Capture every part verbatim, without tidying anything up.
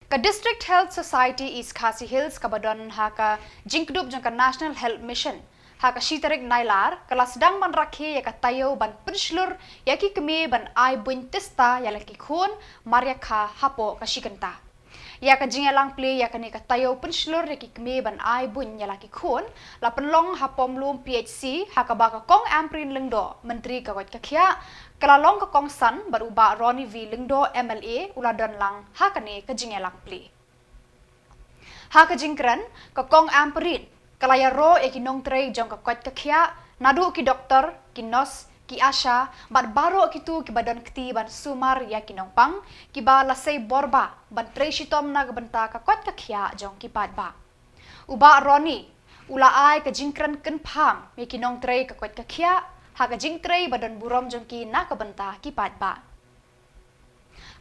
Ka District Health Society East Khasi Hills kaba don ha ka jingkdup jong ka National Health Mission ha ka shi tarik Nailar ka la sdang ban rakhe ïa ka taïew ban pynshlur ïa ki kmie ban ai buiñ tista ïa la ki khun mar ïa kha hapoh ka shi kynta. Ïa ka jingïalang plie ïa kane ka taïew pynshlur ïa ki kmie ban ai buiñ ïa la ki khun la pynlong ha Pomlum P H C ha kaba ka Kong Ampareen Lyngdoh, Myntri ka koit ka khiah, ka la long ka kongsan bad u Bah Ronnie V Lyngdoh, M L A, u la don lang ha kane ka jingïalang plie. Ha ka jingkren, ka Kong Ampareen ka la ïaroh ïa ki nongtrei jong ka koit ka khiah, naduh ki doktor, ki nurse, ki ASHA bad baroh kito kiba don kti ban sumar ïa ki nongpang kiba la sei bor bah ban trei shitom na ka bynta ka koit ka khiah jong ki paidbah. U Bah Ronnie u la ai ka jingkren kynpham ïa ki nongtrei ka koit ka khiah ha ka jingtrei ba don burom jong ki na ka bynta ki paidbah.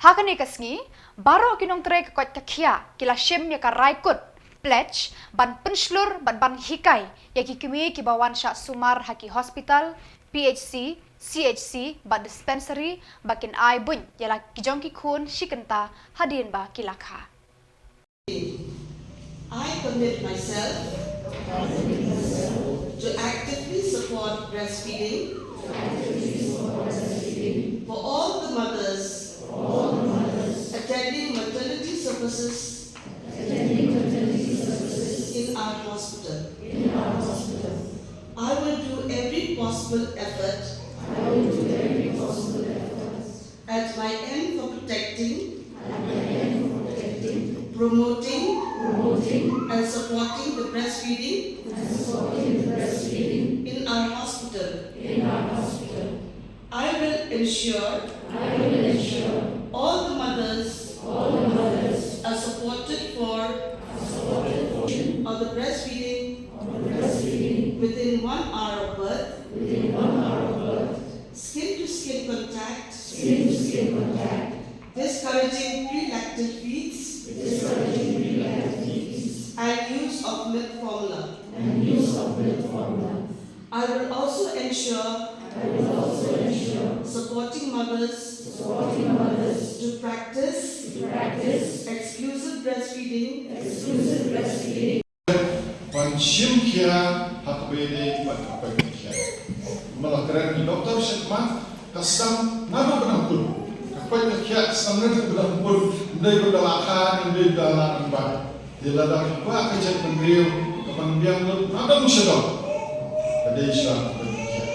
Ha kane ka sngi, baroh ki nongtrei ka koit ka khiah ki la shim ïa ka raikut pledge ban pynshlur bad ban hikai ïa ki kmie kiba wan shah sumar ha ki hospital, P H C, C H C bad dispensary ba kin ai buiñ ïa la ki jong ki khun shi kynta hadien ba ki la kha. I commit myself to actively support breastfeeding for all the mothers attending maternity services in our hospital. I will do every possible effort at my end for protecting, promoting, and supporting the breastfeeding in our hospital. I will ensure all the mothers are supported for of the breastfeeding within one hour of birth. Skin to skin contact. Discouraging pre-lactal feeds. And use of milk formula. I will also ensure supporting mothers to practice exclusive breastfeeding. Ban shim khia ha kaba ïadei bad ka koit ka khiah. Ma la kren ki doktor sha khmat, ka sdang naduh ba dang kut. Ka koit ka khiah ka sdang naduh ba dang kut, ym dei ba da la kha, ym dei ba da la nang ba. Te lada ka kwah ka jaitbynriew ka ban biang lut nadong shadong, ka dei sha ka koit ka khiah.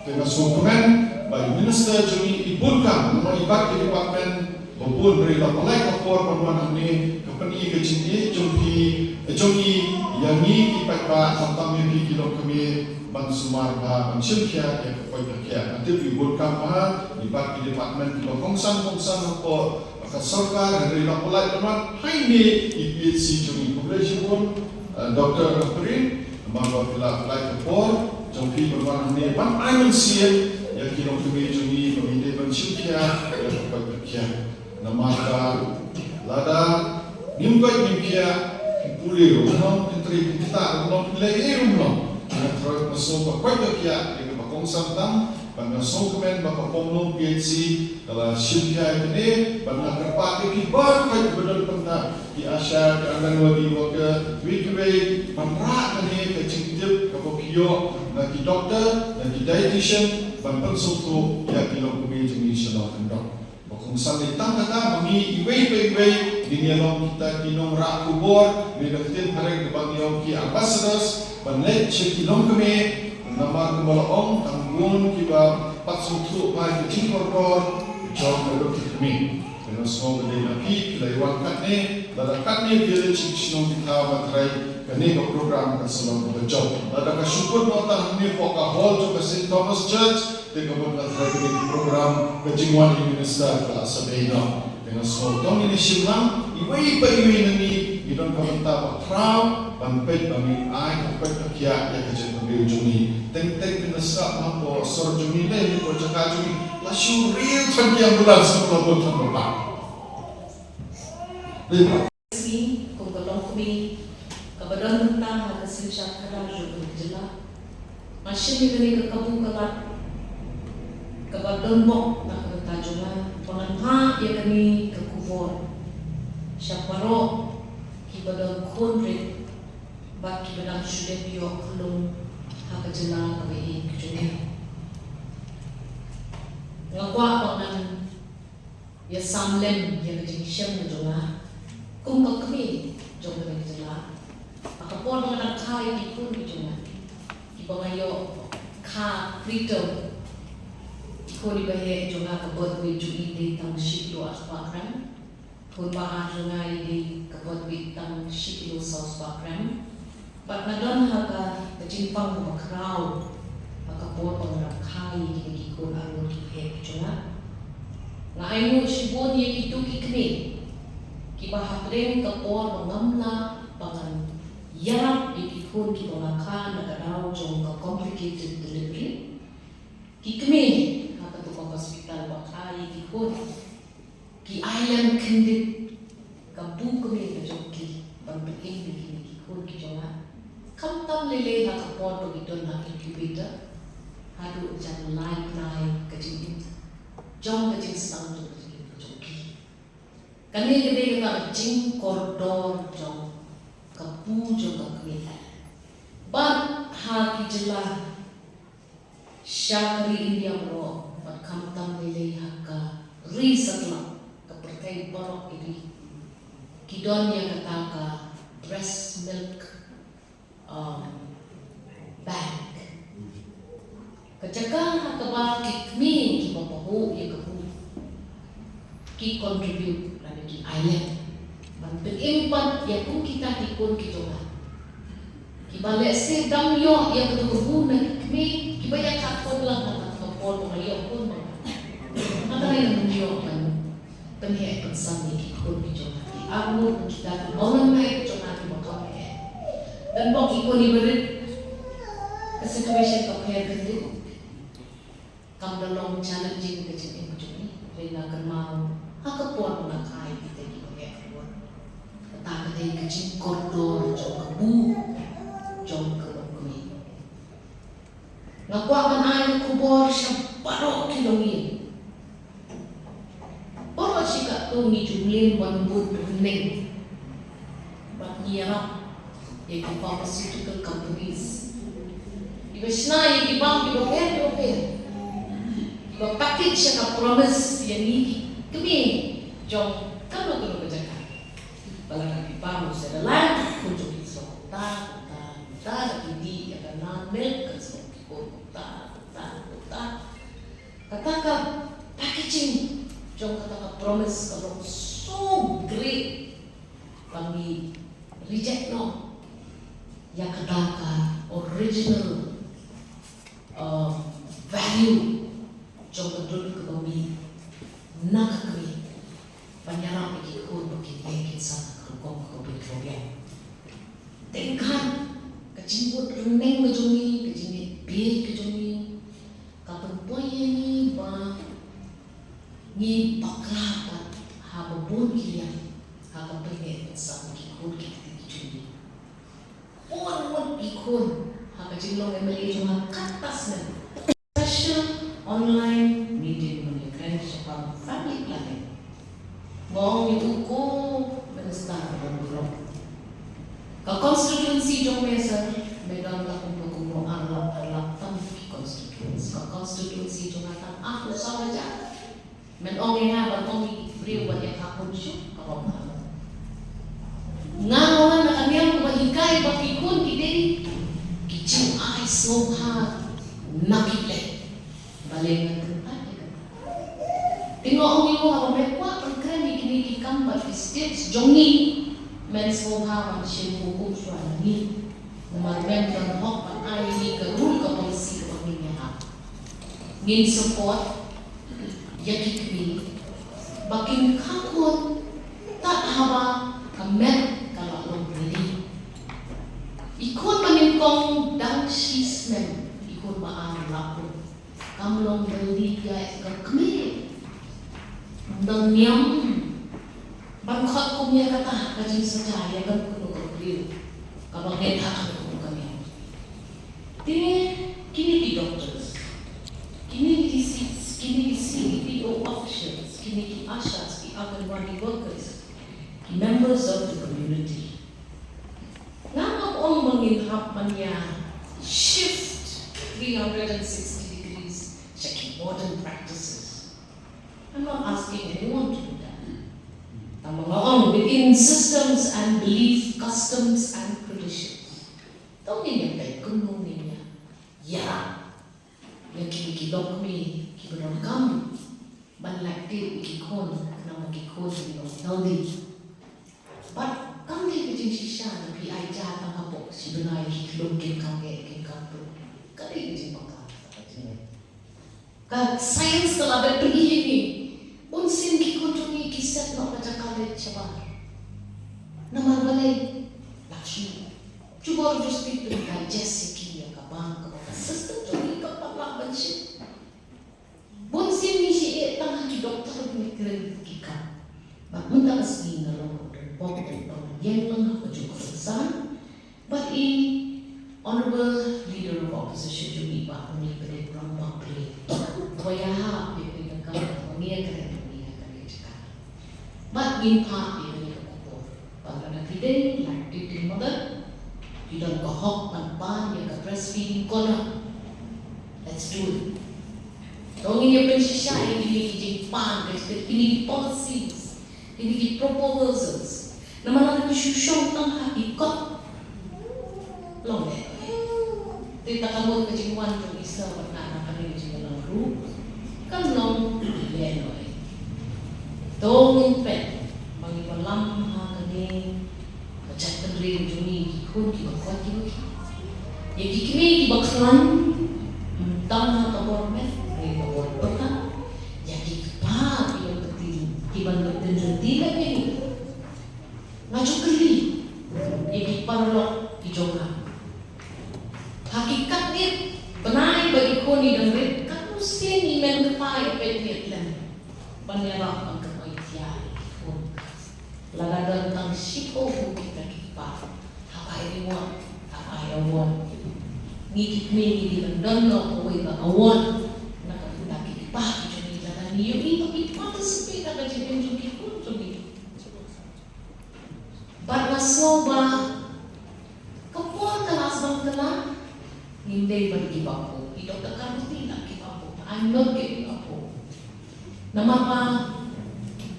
Te nga sngewkmen ba i minister jong ngi i bun kam, namar i bat ki department ba bun, hynrei la pynlait ka por ban wan hangne, ka pyni ka jingïeit jong phi, jong i ïa ngi ki paidbah, khamtam ïa phi ki longkmie, ban sumar bha, ban shim khia ïa ka koit ka khiah. Nga tip i bun kam bha, i bat ki department kiba kongsan kongsan hapoh ka sorkar, hynrei la pynlait ban wan hangne i P H C jong ngi. Khublei shibun, eh, Doctor Ampareen, namar ba phi la pynlait ka por jong phi ban wan hangne ban ai mynsiem ïa ki longkmie jong ngi ba ngi dei ban shim khia ïa ka koit ka khiah. Namar ba lada ngim koit ngim khiah, pule ruh ym long, pyntrei pynktah ruh ym long, pynlehei ruh ym long. Nga tharai, nga sngew ba koit ka khiah ïa kaba kongsan tam. Bad nga sngewkmen ba ka Pomlum P H C ka la shim khia ïa kane, bad nga kyrpad ïa ki baroh kiba don bynta, ki ASHA, ki Anganwadi worker, kiwei kiwei, ban rah kane ka jingtip kaba phi ïoh na ki doktor, na ki dietitian, ban pynsngewthuh ïa ki longkmie jong ngi sha la kyndong. Ba kongsan dei tang kata, ba ngi iwei pa iwei ngin ïa long kita ki nongrah khubor, ne da ka ktien phareng kaba ngi ong ki ambassadors, ban leit sha ki longkmie, namar kumba la ong, tang bun kiba pat sngewthuh ba ki jingkordor jong ka lut ka kmie. Te nga sngew ba dei na phi, phi la wan katne, lada katne phi leit sha ki shnong ki thaw, nga tharai kane ka program kan sa long kaba jop. Lada ka shu kut noh tang hangne hapoh ka hall jong ka Saint Thomas Church, te ka mut nga tharai kane ka program, ka jingwan i minister ka la sa dei noh. Te nga sngew tang ngin ïa shim lang, iwei pa iwei na ngi ngi don ka bynta ba khraw ban peit ba ngin ai ka koit ka khiah ïa ka jaitbynriew jong ngi. Teng teng phin da sngap hapoh sor jong ngi lei, hapoh jaka jong ngi, la shu riew than ki ambulance, la bun than ba pang. Lei ba Sngi kum ka longkmie kaba don bynta ha ka synshar khadar jong ka jylla, nga shim ïa kane ka kabu ka lad kaba don bok na ka bynta jong nga ba ngan phah ïa kane ka khubor sha baroh kiba don khun rit bad kiba dang shu dep ïoh khlung ha ka jylla kaba ïeit ka jong ngi. Nga kwah ba ngan ïa sam lem ïa ka jingshem ka jong nga kum ka kmie jong kane ka jylla ha ka por ba nga dang kha ïa ki khun ki jong nga kiba nga ïoh kha preterm. Ki khun iba heh jong nga ka birth weight jong i dei tang shi kilo arspah gram. Khun ba ar jong nga i dei ka birth weight tang shi kilo sawspah gram. Bad nga don ha ka jingpang ba khraw ha ka por ba nga dang kha ïa kine ki khun arngut kiba heh ki jong nga. Nga ainguh shibun ïa kito ki kmie kiba hapdeng ka por ba ngam lah ba ngan ïarap ïa ki khun kiba nga kha na ka daw jong ka complicated delivery. Ki kmie ha kato ka hospital ba kha ïa ki khun ki ai lem khyndiat ka bukmie ka jong ki ban pynim ïa kine ki khun ki jong nga. Khamtam lei lei ha ka por ba ki don ha incubator haduh jan lai bnai ka jingim jong ka jingsdang jong ka jingim ka jong ki. Kane ka dei kata ka jingkordor jong ka bu jong ka kmie. Bad ha ki jylla sha ka ri India baroh bad khamtam lei lei ha ka ri satlak, ka pyrthei baroh iri ki don ïa kata ka breast milk, um, bank. Ka jaka ha kaba ki kmie kiba pahuh ïa ka bu ki contribute lane ki ai lem ban pynim pat ïa kum kita ki khun ki jong nga. Kiba lehse dang ïoh ïa kato ka bu na ki kmie kiba ïa khatkhun lang ha ka por ba nga ïoh khun ba nga. Hynrei ngan ïoh ban pynheh pynsan ïa ki khun ki jong nga, ki arngut, kita ki bym nang ki jong nga kiba kham heh. Don bok ki khun iba rit, ka situation ka pher khyndiat. Kam da long challenging ka jingim ka jong ngi. Hynrei nga kynmaw ha ka por ba nga kha ïa kita kiba heh arngut, kata ka dei ka jingkordor jong ka bu jong ka longkmie. Nga kwah ban ai ka khubor sha baroh ki longïing. Baroh shi katto ngi ju mlien ban bud rneng bad ngi ïarap ïa ki pharmaceutical companies kiba shna ïa ki bam kiba pher kiba pher, kiba package ïa ka promise ïa ngi ki kmie jong kano kano ka jaka. Ba la ka ki bam u Cerelac, khun jong ki sdang kumta kumta kumta, da ki dih ïa ka nan milk kan sdang ki khun kumta kumta kumta. Kata ka packaging jong kata ka promise ka long so great ba ngi reject noh ïa kata ka original, um, value jong ka dur kaba mih na ka kmie ban ïarap ïa ki khun ba kin ïeng kin sah ha ka rukom kaba biang. Tyngkhat ka jingbud rneng ka jong ngi, ka jingngeit bieit ka jong ngi, ka pynpoi ïa ngi ba ngi bakla pat ha ba bun ki liang ha ka pyneh pynsah ki khun ki kti ki jong ngi. Bun bun ki khun ha ka jinglong M L A jong nga kata snem. Special online meeting ban ïakren shaphang family planning. Nga ong ïa u, ko Minister ba don burom, ka constituency jong me sir, me don la kumno kumno ar lak ar lak tam ki constituency. Ka constituency jong nga tang arphew saw hajar. Men ong ïa nga ban ong ïa ki briew ban ïa khapun shuh, ka bym lah. Nga wan na ka niam kaba hikai ba ki khun ki dei ki jingai sngewbha na ki leh. Balei nga kyntait ïa kata? Te nga ong ïa u, haba me kwah ban kren ïa kine ki kam bad ki states jong ngi, men sngewbha ban shim hukum shuwa na ngi. Namar men don hok ban ai ïa ngi ka rule ka policy kaba ngin ïahap. Ngin support ïa ki kmie ba kin kha khun tad haba ka met ka la long ready. I khun ba nyngkong dang shi snem, i khun ba ar la pun. Kam long ready ïa ka kmie. Dang niam ban khot kum ïa kata ka jingshisha ïa kano kano ka briew kaba ngi thah kano kano ka niam. Te kine ki doctors, kine ki C, kine ki C D P O officials, kine ki ASHAs, ki Anganwadi workers, members of the community. Nga ngam ong ba ngin hap ban ïa shift three hundred and sixty degrees sha ki modern practices. I'm not asking anyone to do that. Tang ba nga ong within systems and belief, customs and traditions, to ngin ïa peit kumno ngin ïa ïa ïa ki, ki lok kmie kiba donkam ban lait tied ïa ki khun, khnang ba ki khun ki long healthy. Bad kam dei ka jingshisha lada phi ai ja tang hapoh shi bnai, ki khlur kin kham eh, kin kham tuh. Ka dei ka jingbakla, ka jingeh. Ka science ka la dep pyni ïa ngi. Bunsien ki khun jong ngi ki set noh ka jaka leit shabar. Namar balei? Lap shuh. Jubor just phi pyndigest ïa ki ïa ka bam, kaba ka system jong ngi kam pat lah ban shim. Bunsien ngi shu ïeh tang ha ki doktor ban kren ki kam. Bad mynta ka sngi nga long u donbok, u donbok ïeng lang ha ka juk ka rynsan. Bad i Honorable Leader of Opposition jong ngi, i Bah Muni Pdeng, u rangbah briew, uba ïahap ïa kane ka kam, uba ngi ïa kren, uba ngi ïa kren ïa ka kam. Bad ngin phah ïa kane ka khubor ba lada phi dei lactating mother, phi don ka hok ban pan ïa ka breastfeeding corner. Let's do it. To ngin ïa pynshisha ïa kine ki jingpan, kine ki policies, kine ki proposals. Namar lada ki shu shong tang ha ki kot, long lehnoh. Te kata ka mut ka jingwan jong Isa bad na kane ka jingïalang ruh kan long lehnoh. To ngin peit ba ngin wallam ha kane ka jaitbynriew jong ngi, ki khun kiba koit kiba khiah, ïa ki kmie kiba khlaiñ, ym tang ha ka bor met, ha ka bor pyrkhat, ïa ki kpa kiban pyntin, kiban pyntin lynti lem ïa ngi. Nga ju kylli ïa ki paralok ki jong nga. Ha ki katto katne bnai ba i khun i dang rit, katno sien i mei kpa i peit lem ban ïarap ban kynmaw ïa ki khun? Lada don tang shiphew ngut kita ki kpa, hap ai reward, hap ai award. Ngi ki kmie ngi dei ban don noh kawei ka award na ka bynta ki kpa ki jong ngi, lada ngi ïohi ba ki participate ha ka jingim jong ki khun jong ngi. Bad nga sngew ba ka por ka la sdang, ka la, ngim dei ban give up hope. I Doctor Karmoti la give up hope. I'm not giving up hope. Namar ba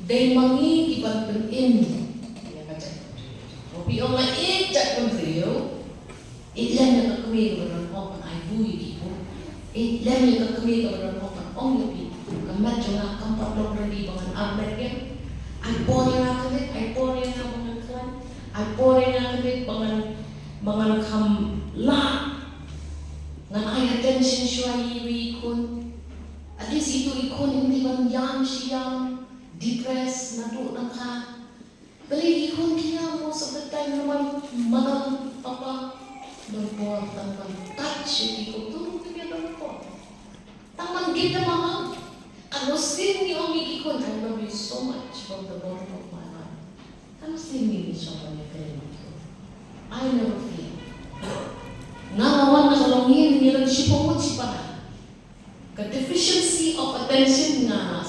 dei ma ngi kiban pynim ïa ka jaitbynriew. Phi ong la ïeit jaitbynriew, ïeit lem ïa ka kmie kaba don hok ban ai buh ïa ki khun. Ïeit lem ïa ka kmie kaba don hok ban ong ïa phi, ka met jong nga kam pat long ready ba ngan armet ïa. Ai por ïa nga kane, ai por ïa nga ba ngan khlaiñ. Ai por ïa nga kane ba ngan, ba ngan kham lah. Ngan ai attention shuwa ïa iwei i khun. At least itu i khun im dei ban ïam shi ïam, depressed naduh na kha. Balei ki khun ki ïam most of the time? Namar mother, papa, don por tang ban touch ïa ki khun, tu ruh kim ïa don por tang ban give them a hug. Katno sien ngi ong ïa ki khun, "I love you so much from the bottom of my heart." Katno sien ngi ïa shong ban ïa kren ïa ki khun? I never fail. Nga la wan na ka longïing, ngi don shiphew ngut shipara. Ka deficiency of attention nga la